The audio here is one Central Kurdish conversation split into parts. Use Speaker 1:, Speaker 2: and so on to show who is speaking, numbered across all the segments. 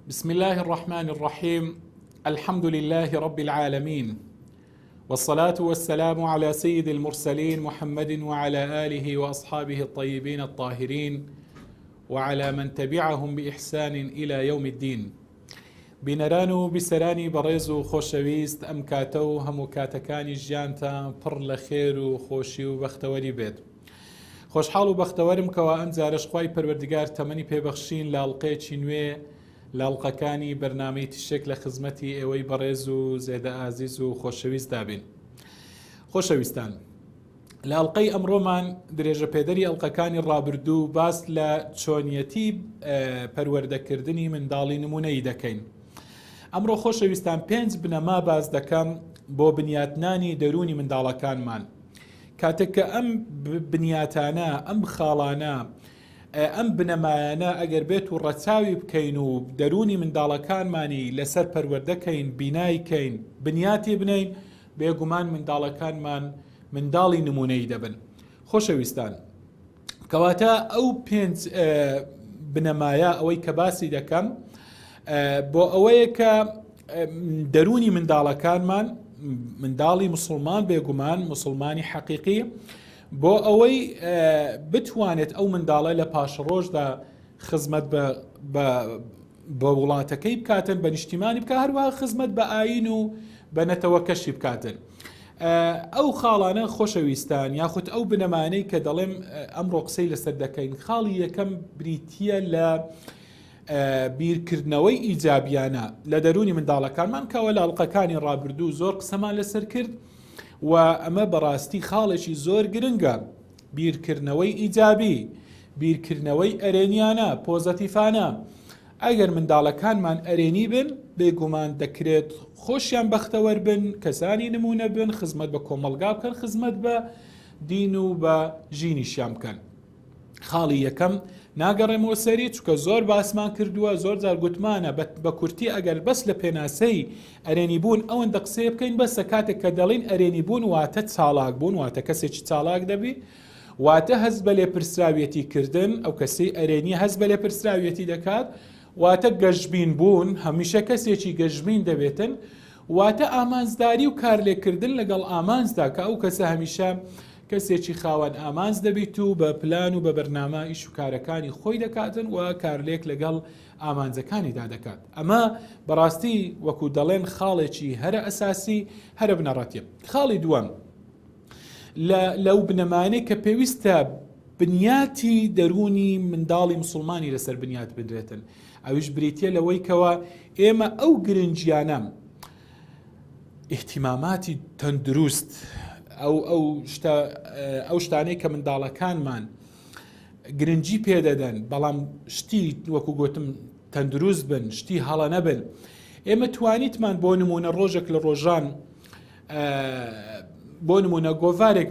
Speaker 1: بسم الله الرحمن الرحيم الحمد لله رب العالمين والصلاة والسلام على سيد المرسلين محمد وعلى آله وأصحابه الطيبين الطاهرين وعلى من تبعهم بإحسان إلى يوم الدين. بینەران و بیسەرانی بەڕێز و خۆشەویست ئەم کاتە و هەموو کاتەکانی ژیانتان پڕ لە خێر و خۆشی و بەختەوەری بێت. خۆشحاڵ و بەختەوەرم کەوا ئەم جارەش خوای پەروەردگار تەمەنی پێبەخشین لە ئەڵقەیەکی نوێ لە ئەڵقەکانی بەرنامەی تیشک لە خزمەتی ئێوەی بەڕێز و زێدە ئازیز و خۆشەویستدا بین. خۆشەویستان لە ئەڵلقەی ئەمڕۆمان درێژە پێدەری ئەڵلقەکانی ڕابردوو باس لە چۆنیەتی پەروەردەکردنی منداڵی نمونەیی دەکەین. ئەمڕۆ خۆشەویستان پێنج بنەما باس دەکەم بۆ بنیاتنانی دەروونی منداڵەکانمان. کاتێک کە ئەم بنیاتانە، ئەم خاڵانە، ئەم بنەمایانە ئەگەر بێت و ڕەچاوی بکەین و دەروونی منداڵەکانمانی لەسەر پەروەردەکەین، بینای کەین، بنیاتی بنین، بێگومان منداڵەکانمان منداڵی نمونەیی دەبن. خۆشەویستان کەواتە ئەو پێنج بنەمایە ئەوەی کە باسی دەکەم بۆ ئەوەیە کە دەروونی منداڵەکانمان منداڵی مسلمان بێگومان مسلمانی حەقیقی بۆ ئەوەی بتوانێت ئەو منداڵە لە پاشڕۆژدا خزمەت بە بە وڵاتەکەی بکاتن بە نیشتیمانی بکە هەروە خزمەت بە ئاین و بە نەتەوەکەشی بکاتن. ئەو خاڵانە خۆشەویستان یاخود ئەو بنەمانەی کە دەڵێم ئەمڕۆ قسەی لەسەر دەکەین خاڵی یەکەم بریتە لە بیرکردنەوەی ئیجابیانە لە دەرونی منداڵەکانمان کەەوە لە ئەڵلقەکانی ڕابردوو زۆر قسەمان لەسەر کرد و ئەمە بەڕاستی خاڵێکی زۆر گرنگە بیرکردنەوەی ئیجابی بیرکردنەوەی ئەرێنیانە پۆزەتیفانە ئەگەر منداڵەکانمان ئەرێنی بن بێگومان دەکرێت خۆشیان بەختەوەر بن کەسانی نمونە بن خزمەت بە کۆمەڵگا بکەن خزمەت بە دین و بە ژینیشیان بکەن. خاڵی یەکەم ناگەڕێمەوە سەری چکە زۆر باسمان کردووە زۆر جار گوتمانە بە کورتی ئەگەر بەس لە پێناسەی ئەرێنی بوون ئەوەندە قسەیە بکەین بەسە کاتێک کە دەڵین ئەرێنی بوون واتە چاڵاک بوون واتە کەسێکی چاڵاک دەبی واتە هەست بە لێپرسراویەتی کردن ئەو کەسی ئەرێنی هەست بە لێپرسراویەتی دەکات واتە گەشبین بوون هەمیشە کەسێکی گەشبین دەبێتن واتە ئامانجداری و کارلێکردن لەگەڵ ئامانجدا کە ئەو کەسە هەمیشە کەسێکی خاوەن ئامانج دەبیت و بە پلان و بە بەرنامە ئیش و کارەکانی خۆی دەکاتن و کارلێک لەگەڵ ئامانجەکانیدا دەکات ئەمە بەڕاستی وەکو دەڵێن خاڵێکی هەرە ئەساسی هەرە بنەڕەتیە خاڵی دووەم لەو بنەمانەی کە پێویستە بنیاتی دەروونی منداڵی مسلمانی لەسەر بنیات بنرێتن ئەویش بریتە لەوەی کەەوە ئێمە ئەو گرنگیانە ئیهتیماماتی تەندروست ئەو ئەو شتە ئەو شتانەی کە منداڵەکانمان گرنگی پێدەدەن بەڵام شتی وەکو گوتم تەندروست بن شتی هەڵە نەبن ئێمە توانیتمان بۆ نمونە ڕۆژێک لە ڕۆژان بۆ نمونە گۆڤارێک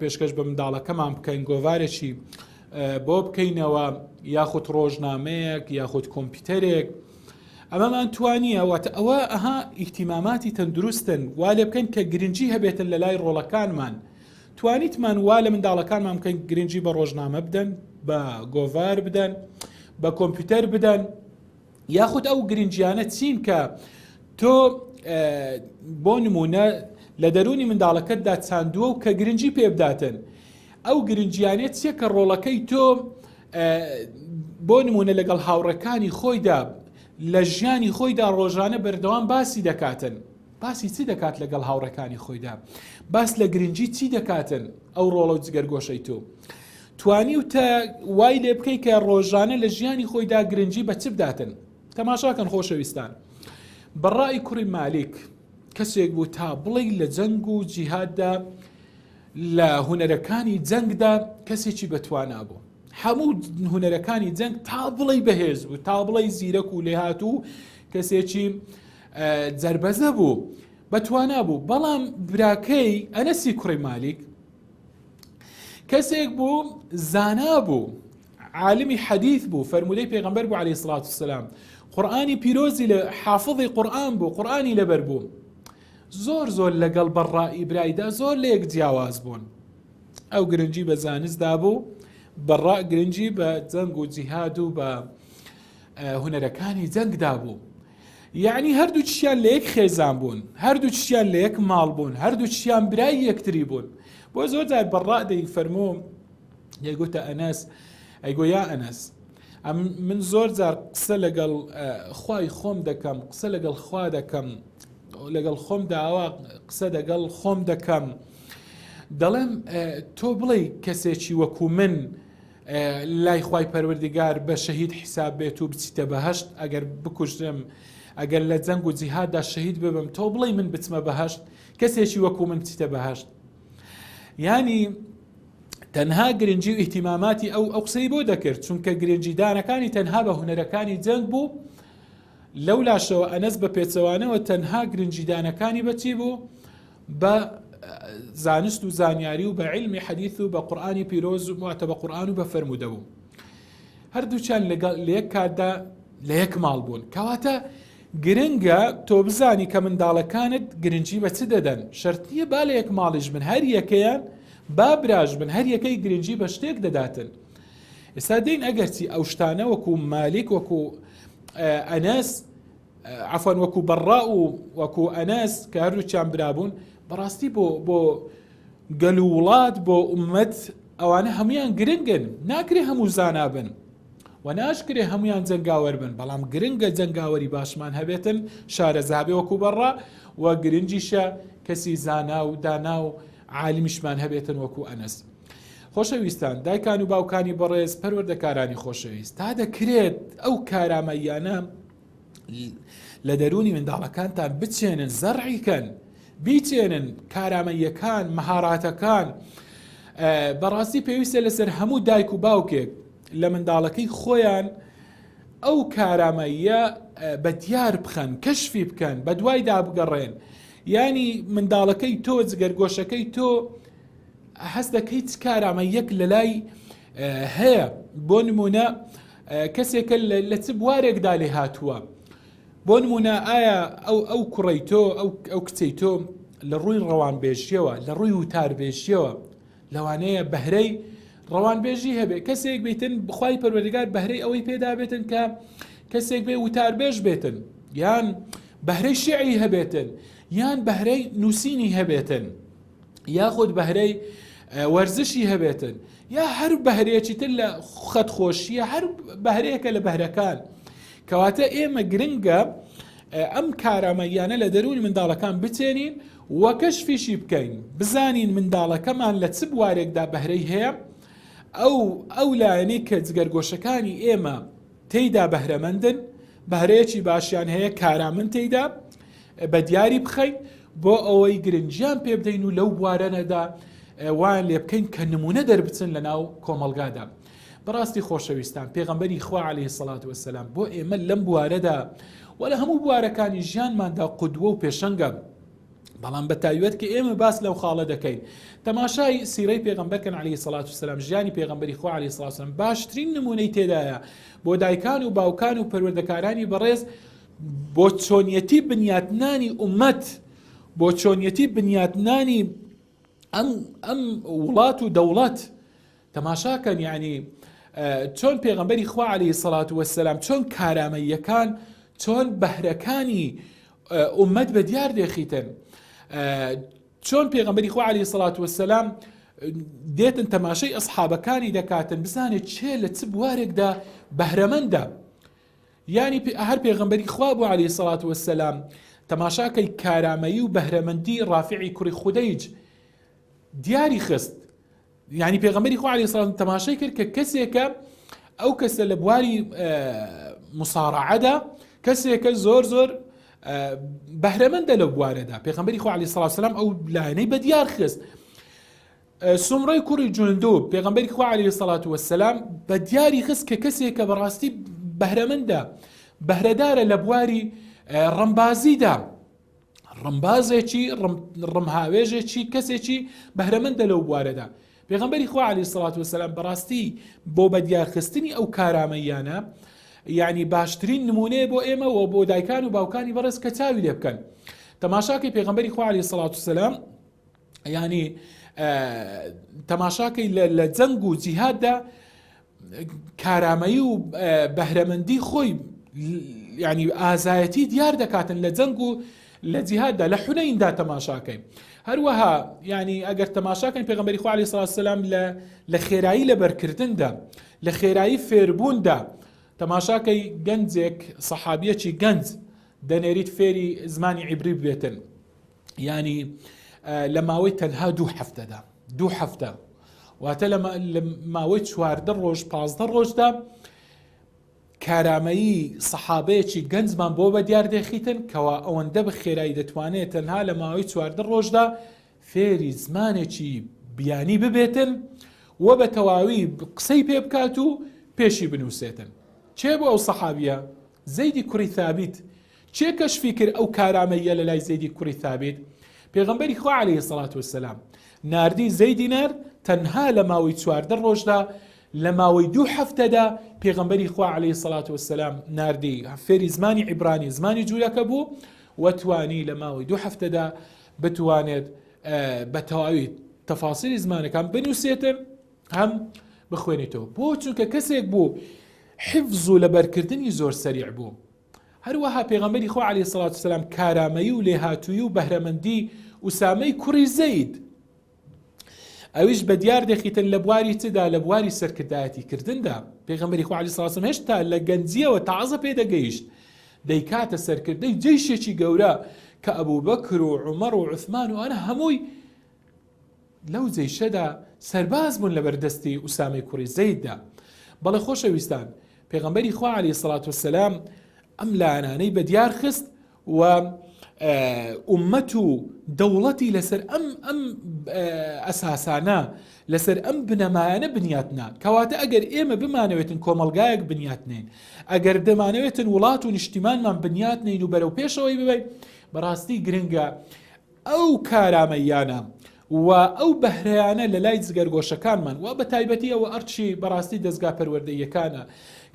Speaker 1: پێشکەش بە منداڵەکەمان بکەین گۆڤارێکی بۆ بکەینەوە یاخود ڕۆژنامەیەک یاخود کۆمپیوتەرێک ئەمەمان توانیە واتە ئەوە ئەها ئیهتیماماتی تەندروستن وا لێ بکەین کە گرنگی هەبێتن لە لای ڕۆڵەکانمان توانیتمان وا لە منداڵەکانمان بکەین گرنگی بە ڕۆژنامە بدەن بە گۆڤار بدەن بە کۆمپیوتەر بدەن یاخود ئەو گرنگیانە چین کە تۆ بۆ نمونە لە دەرونی منداڵەکەتدا چاندووە و کە گرنگی پێبداتن ئەو گرنگیانە چیە کە ڕۆڵەکەی تۆ بۆ نمونە لەگەڵ هاوڕێکانی خۆیدا لە ژیانی خۆیدا ڕۆژانە بەردەوام باسی دەکاتن باسی چی دەکات لەگەڵ هاوڕێکانی خۆیدا باس لە گرنگی چی دەکاتن ئەو ڕۆڵە و جگەرگۆشەی تۆ توانی و تە وای لێ بکەی کە ڕۆژانە لە ژیانی خۆیدا گرنگی بە چ بداتن تەماشاکەن خۆشەویستان بەڕای کوڕی مالیک کەسێک بوو تا بڵێ لە جەنگ و جیهاددا لە هونەرەکانی جەنگدا کەسێکی بەتوانا بوو هەموو هونەرەکانی جەنگ تا بڵێی بەهێز بوو تا بڵێی زیرەک و لێهاتوو کەسێکی جەربەزە بوو بەتوانا بوو بەڵام براکەی ئەنەسی کوڕی مالیک کەسێک بوو زانا بوو عالمی حەدیث بوو فەرموودەی پێغەمبەر بوو عەلەیهی سڵات وسلام قورئانی پیرۆزی لە حافظی قورئان بوو قورئانی لەبەر بوو زۆر زۆر لەگەڵ بەڕائی برایدا زۆر لە یەک جیاواز بوون ئەو گرنگی بە زانست دابوو بەڕا گرنگی بە جەنگ و جیهاد و بە. هونەرەکانی جەنگدا بوو. یەعنی هەردووکیان لە یەک خێزان بوون، هەردووکیان لە یەک ماڵ بوون، هەردووکیان برای یەکتری بوون. بۆ زۆر جار بەڕا دەیفەرموو دەیگوتە ئەنەس، ئەیگۆ یا ئەنەس، ئەم من زۆر جار قسە لەگەڵ خوای خۆم دەکەم، قسە لەگەڵ خوا دەکەم، لەگەڵ خۆم داوا قسە دەگەڵ خۆم دەکەم، دەڵێم تۆ بڵێ کەسێکی وەکو من لای خوای پەروەردگار بە شەهید حیساب بێت و بچیتە بەهەشت ئەگەر بکوژرم ئەگەر لە جەنگ و جیهاددا شەهید ببم تۆ بڵێی من بچمە بەهەشت کەسێکی وەکو من بچیتە بەهەشت ینی تەنها گرنگی و ئیهتیماماتی ئەو ئەو قسەی بۆ دەکرد چونکە گرنگیدانەکانی تەنها بە هونەرەکانی جەنگ بوو لەو لاشەوە ئەنەس بە پێچەوانەوە تەنها گرنگیدانەکانی بەچی بوو بە زانست و زانیاری و بە عیلمی حەدیث و بە قورئانی پیرۆز و واتە بە قورئان و بە فەرموودە بوو هەردووچیان لەگەڵ لە یەک کاتدا لە یەک ماڵ بوون کەواتە گرنگە تۆ بزانی کە منداڵەکانت گرنگی بە چ دەدەن شەرت نییە با لە یەک ماڵیش بن هەر یەکەیان با براش بن هەر یەکەی گرنگی بە شتێک دەداتن ئێستا دێین ئەگەرچی ئەو شتانە وەکو مالیک وەکو ئەنەس عەفوەن وەکو بەڕا و وەکو ئەنەس کە هەردووکیان برا بوون بەڕاستی بۆ بۆ گەل و وڵات بۆ ئومەت ئەوانە هەمویان گرنگن ناکرێ هەموو زانا بن و ناشکرێ هەمویان جەنگاوەر بن بەڵام گرنگە جەنگاوەری باشمان هەبێتن شارەزابێ وەکو بەڕا و گرنگیشە کەسی زانا و دانا و عالمیشمان هەبێتن وەکو ئەنەس خۆشەویستان دایکان و باوکانی بەڕێز پەروەردەکارانی خۆشەویست تا دەکرێت ئەو کارامەییانە لە دەروونی منداڵەکانتان بچێنن زەرعی کەن بیچێنن کارامەییەکان مەهاراتەکان بەڕاستی پێویستە لەسەر هەموو دایک و باوکێک لە منداڵەکەی خۆیان ئەو کارامەیە بە دیار بخەن کەشفی بکەن بە دوای دابگەڕێن ینی منداڵەکەی تۆ جگەرگۆشەکەی تۆ هەست دەکەیت چ کارامەیەک لە لای هەیە بۆ نمونە کەسێکە لە چ بوارێکدا لێ هاتووە بۆ نمونە ئایا ئەو ئەو کوڕەی تۆ ئەو ئەو کچەی تۆ لە ڕووی ڕەوانبێژیەوە لە ڕووی وتاربێژیەوە لەوانەیە بەهرەی ڕەوانبێژی هەبێ کەسێک بیتن بخوای پەروەردگار بەهرەی ئەوەی پێدا بێتن کە کەسێک بێ وتاربێژ بێتن یان بەهرەی شعری هەبێتن یان بەهرەی نووسینی هەبێتن یاخود بەهرەی وەرزشی هەبێتن یا هەر بەهرەیەکی تر لە خەت خۆشیە هەر بەهرەیەکە لە بەهرەکان کەواتە ئێمە گرنگە ئەم کارامەییانە لە دەروونی منداڵەکان بچێنین و کەشفیشی بکەین بزانین منداڵەکەمان لە چ بوارێکدا بەهرەی هەیە ئەو ئەو لایەنەی کە جگەرگۆشەکانی ئێمە تێیدا بەهرەمەندن، بەهرەیەکی باشیان هەیە، کارامەن تێیدا، بە دیاری بخەین بۆ ئەوەی گرنگیان پێ بدەین و لەو بوارەنەدا وایان لێ بکەین کە نمونە دەربچن لە ناو کۆمەڵگادا. بەڕاستی خۆشەویستان پێغەمبەری خوا عەلەیهی سەڵات وەسەلام بۆ ئێمە لەم بوارەدا و لە هەموو بوارەکانی ژیانماندا قودوە و پێشەنگە. بەڵام بە تایبەت کە ئێمە باس لەو خاڵە دەکەین تەماشای سیرەی پێغەمبەر کەن عەلەیهی سەڵات وسەلام ژیانی پێغەمبەری خوا عەلەیهی سەڵات وسەلام باشترین نمونەی تێدایە بۆ دایکان و باوکان و پەروەردەکارانی بەڕێز بۆ چۆنیەتی بنیاتنانی ئومەت بۆ چۆنیەتی بنیاتنانی ئەم ئەم وڵات و دەوڵەت تەماشاکەن یعنی چۆن پێغەمبەری خوا عەلەیهی سەڵات وەسەلام چۆن کارامەییەکان چۆن بەهرەکانی ئومەت بە دیار دێخیتن چۆن پێغەمبەری خوا عەلەیهی سەڵات وەسەلام دێتن تەماشای ئەسحابەکانی دەکاتن بزانێت چێ لە چ بوارێکدا بەهرەمەندە یانی هەر پێغەمبەری خوا بوو عەلەیهی سەڵات وەسەلام تەماشاکەی کارامەیی و بەهرەمەندی ڕافعی کوڕی خودەیج دیاری خست یعنی پێغەمبەری خوا علیه السلام تەماشای کرد کە کەسێکە ئەو کەسە لە بواری مساڕعەدا کەسێکە زۆر زۆر بەهرەمەندە لەو بوارەدا پێغەمبەری خوا علیه السلام ئەو لایەنەی بە دیار خست سمڕەی کوڕی جوندوب پێغەمبەری خوا علیه الصلاة والسلام بە دیاری خست کە کەسێکە بەڕاستی بەهرەمەندە بەهرەدارە لە بواری ڕمبازیدا ڕمبازێکی ڕمهاوێژێکی کەسێکی بەهرەمەندە لەو بوارەدا پێغەمبەری خوا علیه الصلاة والسلام بەڕاستی بۆ بەدیارخستنی ئەو کارامەییانە یعنی باشترین نمونەیە بۆ ئێمە و بۆ دایکان و باوکانی بەڕێز کە چاوی لێ بکەن تەماشاکەی پێغەمبەری خوا علیه الصلاة والسلام یعنی تەماشاکەی لە جەنگ و جیهاددا کارامەیی و بەهرەمەندی خۆی ینی ئازایەتی دیار دەکاتن لە جەنگ و لە جیهاددا لە حونەیندا تەماشاکەین هەروەها ینی ئەگەر تەماشاکەن پێغمبەری خوا علیه الصلاة والسلام لە لە خێرایی لەبەرکردندا لە خێرایی فێربووندا تەماشاکەی گەنجێک سەحابیەکی گەنج دەنێریت فێری زمانی عیبری بێتن ینی لە ماوەی تەنها دوو هەفتەدا دوو هەفتە واتە لە ماوەی چواردە ڕۆژ پازدە ڕۆژدا کارامەیی سەحابەیەکی گەنجمان بۆ بە دیار دەخیتن کەوا ئەوەندە بە خێرایی دەتوانێت تەنها لە ماوەی چواردە ڕۆژدا فێری زمانێکی بیانی ببێتن و بە تەواوی قسەی پێ بکات و پێشی بنووسێتن. کێ بوو ئەو سەحابیە؟ زەیدی کوڕی ثابیت. کێ کەشفی کرد ئەو کارامەییە لە لای زەیدی کوڕی ثابیت؟ پێغەمبەری خوا علیە الصلوة والسلام ناردی زەیدی نارد تەنها لە ماوەی 14 ڕۆژدا لە ماوەی دوو هەفتەدا پێغەمبەری خوا علیە الصلوة والسلام ناردی فێری زمانی عیبرانی زمانی جوولەکە بوو و توانی لە ماوەی دوو هەفتەدا بتوانێت بە تەواوی تەفاسیلی زمانەکان بنووسێتن هەم بخوێنێتەوە بۆ چونکە کەسێک بوو حفظ و لەبەرکردنی زۆر سەریع بوو هەروەها پێغەمبەری خوا علیە سڵات وسلام کارامەیی و لێهاتووی و بەهرەمەندی ئوسامەی کوڕی زەید ئەویش بە دیار دەخیتن لە بواری چدا لە بواری سەرکردایەتی کردندا پێغەمبەری خوا علیە سڵات هێشتا لە گەنجیەوە تازە پێدەگەیشت دەیکاتە سەرکردەی جەیشێکی گەورە کە ئەبوبەکر و عومەر و عوسمان و ئەوانە هەمووی لەو جەیشەدا سەرباز بوون لەبەر دەستی ئوسامەی کوڕی زەیددا. بەڵێ خۆشەویستان، پێغەمبەری خوا عەلەیهی سڵات وسەلام ئەم لایەنانەی بەدیار خست و ئومەت و دەوڵەتی لەسەر ئەم ئەم ئەساسانە لەسەر ئەم بنەمایانە بنیاتنا کەواتە ئەگەر ئێمە بمانەوێتن کۆمەڵگایەک بنیاتنین ئەگەر دەمانەوێتن وڵات و نیشتیمانمان بنیاتنین و بەرەو پێشەوەی ببین بەڕاستی گرنگە ئەو کارامەییانە و ئەو بەهرەیانە لە لای جگەرگۆشەکانمان و بە تایبەتی ئەوە ئەرکی بەڕاستی دەزگا پەروەردەییەکانە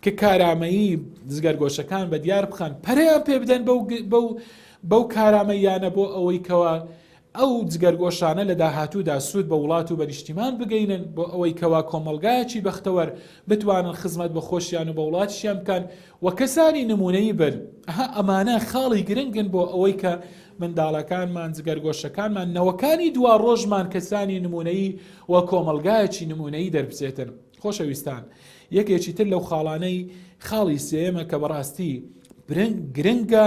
Speaker 1: کە کارامەیی جگەرگۆشەکان بە دیار بخەن پەرەیان پێ بدەن بەو بەو بەو کارامەییانە بۆ ئەوەی کەوا ئەو جگەرگۆشانە لە داهاتوودا سوود بە وڵات و بە نیشتیمان بگەینن بۆ ئەوەی کەوا کۆمەڵگایەکی بەختەوەر بتوانن خزمەت بە خۆشیان و بە وڵاتیشیان بکەن و کەسانی نموونەیی بن. ئەها ئەمانە خاڵی گرنگن بۆ ئەوەی کە منداڵەکانمان، جگەرگۆشەکانمان، نەوەکانی دواڕۆژمان کەسانی نموونەیی و کۆمەڵگایەکی نموونەیی دەربچێتن. خۆشەویستان یەکێکی تر لەو خاڵانەی خاڵی سێیەمە کە بەڕاستی گرنگە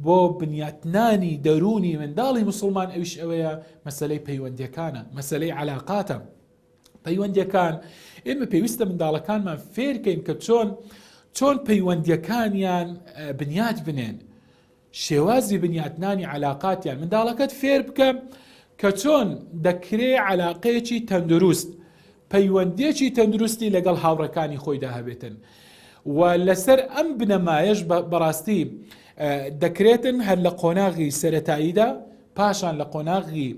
Speaker 1: بۆ بنیاتنانی دەروونی منداڵی مسوڵمان ئەویش ئەوەیە مەسەلەی پەیوەندیەکانە، مەسەلەی عەلاقاتە. پەیوەندیەکان ئێمە پێویستە منداڵەکانمان فێرکەین کە چۆن چۆن پەیوەندیەکانیان بنیات بنێن شێوازی بنیاتنانی علااقاتیان منداڵەکەت فێر بکە کە چۆن دەکرێ علاقەیەکی تەندروست پەیوەندیەکی تەندروستی لەگەڵ هاوڕەکانی خۆیدا هەبێتن و لەسەر ئەم بنەمایەش بەڕاستی دەکرێتن هەر لە قۆناغی سەتاییدا پاشان لە قۆناغی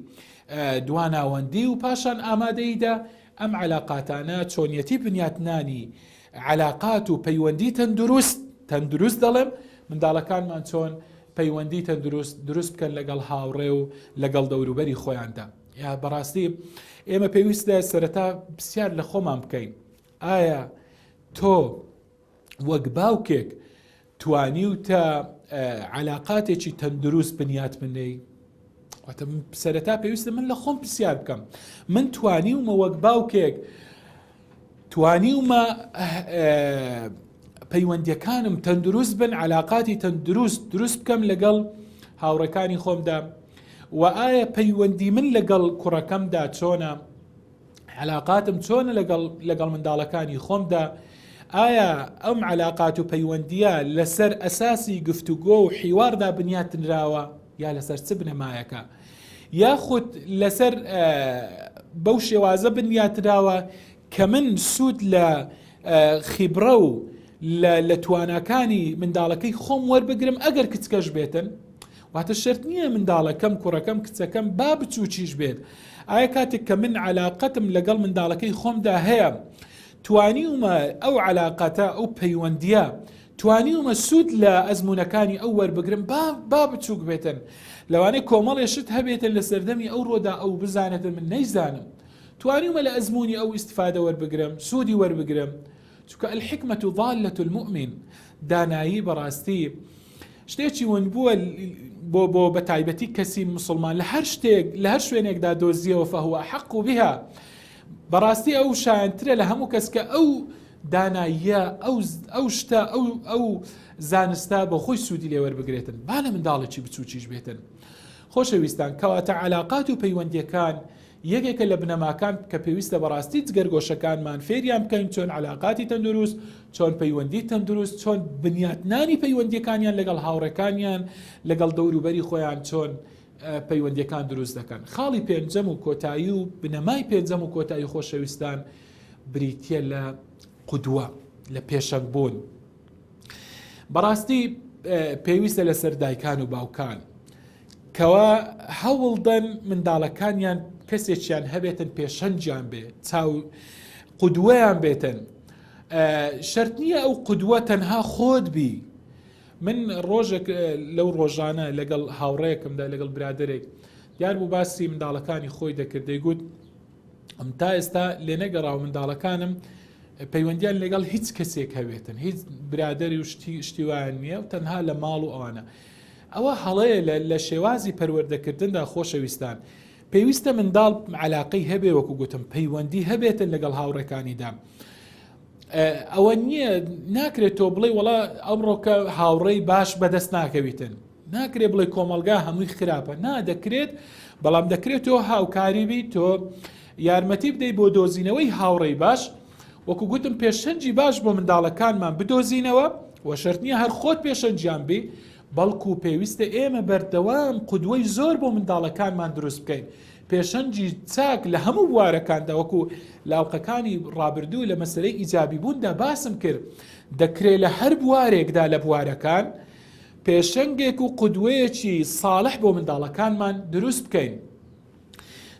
Speaker 1: دواناوەندی و پاشان ئامادەییدا ئەم عەلاقاتانە چۆنیەتی بنیاتنانی عەلاقات و پەیوەندی تەندروست تەندروست دەڵێم منداڵەکانمان چۆن پەیوەندی تەندروست دروست بکەن لەگەڵ هاوڕێ و لەگەڵ دەوروبەری خۆیاندا یا بەڕاستی ئێمە پێویستە سەرەتا پرسیار لە خۆمان بکەین ئایا تۆ وەک باوکێک توانیوتە عەلاقاتێکی تەندروست بنیات بنێی؟ واتە سەرەتا پێویستە من لە خۆم پرسیار بکەم من توانیومە وەک باوکێک توانیومە پەیوەندیەکانم تەندروست بن علااقاتی تەندروست دروست بکەم لەگەڵ هاوڕەکانی خۆمدا و ئایا پەیوەندی من لەگەڵ کوڕەکەمدا چۆنە عەلاقاتم چۆنە لەگەڵ لەگەڵ منداڵەکانی خۆمدا؟ ئایا ئەم عەلاقات و پەیوەندییە لەسەر ئەساسی گفتوگۆ و حیواردا بنیاتنراوە یا لەسەر چ بنەمایەکە؟ یاخود لەسەر بەو شێوازە بنیاتراوە کە من سوود لە خیبرە و لە تواناکانی منداڵەکەی خۆم وەربگرم ئەگەر کچکەش بێتن؟ واتە شەرت نییە منداڵەکەم کوڕەکەم کچەکەم با بچووکیش بێت ئایا کاتێک کە من علاقەتم لەگەڵ منداڵەکەی خۆمدا هەیە توانیومە ئەو علاقەتە ئەو پەیوەندیە توانیومە سوود لە ئەزمونونەکانی ئەو وەربگرم با با بچووک بێتن لەوانەیە کۆمەڵێ شت هەبێتن لە سەردەمی ئەو ڕۆدا ئەو بزانێتن من نەیزانم توانیومە لە ئەزمموی ئەو ئیسفادە وەربگرم سوودی وەربگرم. چونکە الحکمة ضالة المؤمن دانایی بەڕاستی شتێکی ونبووە بۆ بۆ بە تایبەتی کەسی مسلمان لە هەر شتێک لە هەر شوێنێکدا دۆزیەوە فهو احق بها بەڕاستی ئەو شایەنترە لە هەموو کەس کە ئەو داناییە ئەو ئەو شتە ئەو ئەو زانستە بۆ خۆی سوودی لێوەربگرێتن با لە منداڵێکی بچووکیش بێتن خۆشەویستان کەواتە علاقات و پەیوەندیەکان یەکێکە لە بنەماکان کە پێویستە بەڕاستی جگەرگۆشەکانمان فێریان بکەین چۆن علاقاتی تەندروست، چۆن پەیوەندی تەندروست، چۆن بنیاتنانی پەیوەندیەکانیان لەگەڵ هاوڕێکانیان، لەگەڵ دەوروبەری خۆیان چۆن پەیوەندیەکان دروست دەکەن. خاڵی پێنجەم و کۆتایی و بنەمای پێنجەم و کۆتایی خۆشەویستان بریتیە لە قودوە، لە پێشەنگ بوون. بەڕاستی پێویستە لەسەر دایکان و باوکان کەوا هەوڵدەن منداڵەکانیان کەسێکیان هەبێتن پێشەنگیان بێ چاو قودوەیان بێتن شەرت نییە ئەو قودوە تەنها خۆت بی من ڕۆژێک لەو ڕۆژانە لەگەڵ هاوڕێکمدا لەگەڵ برادێک دیار بوو باسی منداڵەکانی خۆی دەکرد دەیگوت ئەم تا ئێستا لێنەگەڕاو منداڵەکانم پەیوەندیان لەگەڵ هیچ کەسێک هەبێتن هیچ برادری و شتی شتیوان نییە و تەنها لە ماڵ و ئەوانە ئەوە هەڵەیە لە شێوازی پەروەردەکردندا خۆشەویستان. پێویستە منداڵ عەلاقەی هەبێ وەکو گوتم پەیوەندی هەبێتن لەگەڵ هاوڕێکانیدا. ئەوە نییە ناکرێت تۆ بڵێ وڵا ئەمڕۆکە هاوڕێی باش بەدەست ناکەویتن ناکرێ بڵێ کۆمەلگا هەمووی خراپە نا دەکرێت بەڵام دەکرێت تۆ هاوکاری بی تۆ یارمەتی بدەیت بۆ دۆزینەوەی هاوڕێی باش وەکو گوتم پێشەنگی باش بۆ منداڵەکانمان بدۆزینەوە و شەرت نییە هەر خۆت پێشەنگیان بی بەڵکو پێویستە ئێمە بەردەوام قودوەی زۆر بۆ منداڵەکانمان دروست بکەین پێشەنگی چاک لە هەموو بوارەکاندا وەکو لە ئەڵقەکانی ڕابردوو لە مەسەلەی ئیجابی بووندا باسم کرد دەکرێت لە هەر بوارێکدا لە بوارەکان پێشەنگێک و قودوەیەکی ساڵح بۆ منداڵەکانمان دروست بکەین.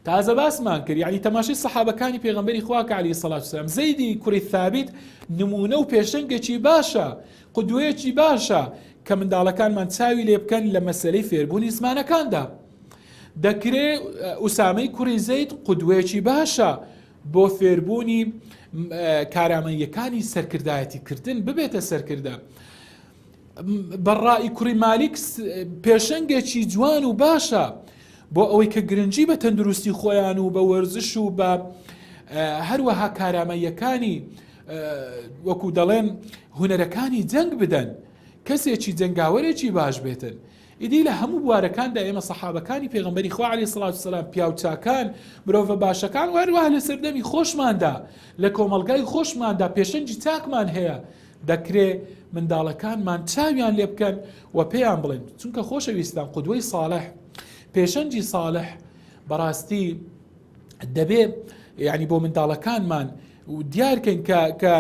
Speaker 1: تازە باسمان کرد یعنی تەماشای سەحابەکانی پێغەمبەری خوا کە عەلەیهی سەڵات وسلام زەیدی کوڕی ثابت نمونە و پێشەنگێکی باشە قدوەیەکی باشە کە منداڵەکانمان چاوی لێ بکەن لە مەسەلەی فێربوونی زمانەکاندا دەکرێ ئوسامەی کوڕی زەید قدوەیەکی باشە بۆ فێربوونی کارامەییەکانی سەرکردایەتی کردن ببێتە سەرکردە بەڕائی کوڕی مالیک پێشەنگێکی جوان و باشە بۆ ئەوەی کە گرنگی بە تەندروستی خۆیان و بە وەرزش و بە هەروەها کارامەیەکانی وەکو دەڵێن هونەرەکانی جەنگ بدەن کەسێکی جەنگاوەرێکی باش بێتن ئیدی لە هەموو بوارەکاندا ئێمە سەحابەکانی پێغەمبەری خوا عەلەیهی سڵات وسەلام پیاوچاکان مرۆڤە باشەکان و هەروەها لە سەردەمی خۆشماندا لە کۆمەڵگای خۆشماندا پێشەنگی چاکمان هەیە دەکرێ منداڵەکانمان چاویان لێ بکەن و پێیان بڵێن چونکە خۆشەویستان قودوەی ساڵح پێشەنگی ساڵح بەڕاستی دەبێ یعنی بۆ منداڵەکانمان دیارکەین کە کە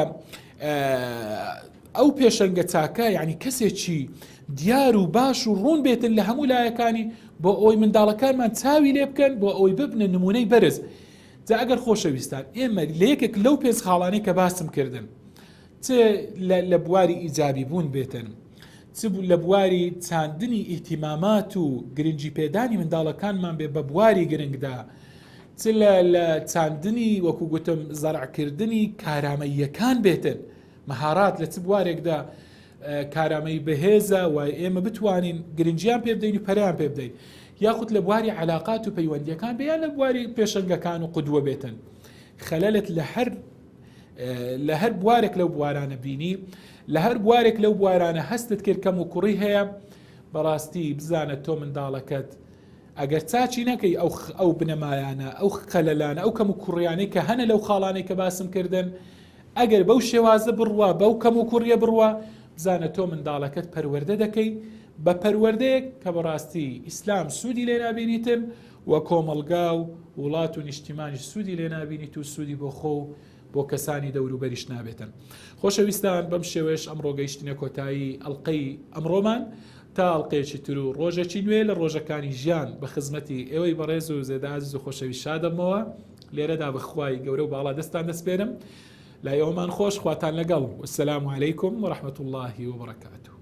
Speaker 1: ئەو پێشەنگە چاکە یعنی کەسێکی دیار و باش و ڕوون بێتن لە هەموو لایەکانی بۆ ئەوەی منداڵەکانمان چاوی لێ بکەن بۆ ئەوەی ببنە نمونەی بەرز جا ئەگەر خۆشەویستان ئێمە لە یەکێک لەو پێنج خاڵانەی کە باسم کردن چ لە بواری ئیجابی بوون بێتن چ لە بواری چاندنی ئیهتیمامات و گرنگی پێدانی منداڵەکانمان بێ بە بواری گرنگدا چ لە چاندنی وەکو گوتم زەرعکردنی کارامەییەکان بێتن مەهارات لە چ بوارێکدا کارامەی بەهێزە و ئێمە بتوانین گرنگیان پێ بدەین و پەریان پێ بدەین یاخود لە بواری علااقات و پەیوەندیەکان بیان لە بواری پێشەنگەکان و قودوە بێتن خەلەلت لە هەر لە هەر بوارێک لەو بوارانە بینی لە هەر بوارێک لەو بوارانە هەستت کرد کەم و کوڕی هەیە بەڕاستی بزانە تۆ منداڵەکەت ئەگەر چاچی نەکەی ئەو ئەو بنەمایانە ئەو خەلەلانە ئەو کەم و کوڕیانەی کە هەنە لەو خاڵانەی کە باسم کردن ئەگەر بەو شێوازە بڕوا بەو کەم و کوڕیە بڕوا بزانە تۆ منداڵەکەت پەروەردە دەکەی بە پەروەردەیەک کە بەڕاستی ئیسلام سوودی لێ نابینیتن و کۆمەڵگا و وڵات و نیشتیمانیش سوودی لێ نابینیت و سوودی بۆ خۆ و بۆ کەسانی دەوروبەریش نابێتن. خۆشەویستان بەم شێوەیەش ئەمڕۆ گەیشتینە کۆتایی ئەڵقەی ئەمڕۆمان تا ئەڵقەیەکی تر و ڕۆژێکی نوێ لە ڕۆژەکانی ژیان بە خزمەتی ئێوەی بەڕێز و زێدە ئازیز و خۆشەویست شادەبمەوە لێرەدا بە خوای گەورە و باڵا دەستان دەسپێرم لای ئەومان خۆش خواتان لەگەڵ والسلام علیکم ورحمة الله وبرکاته.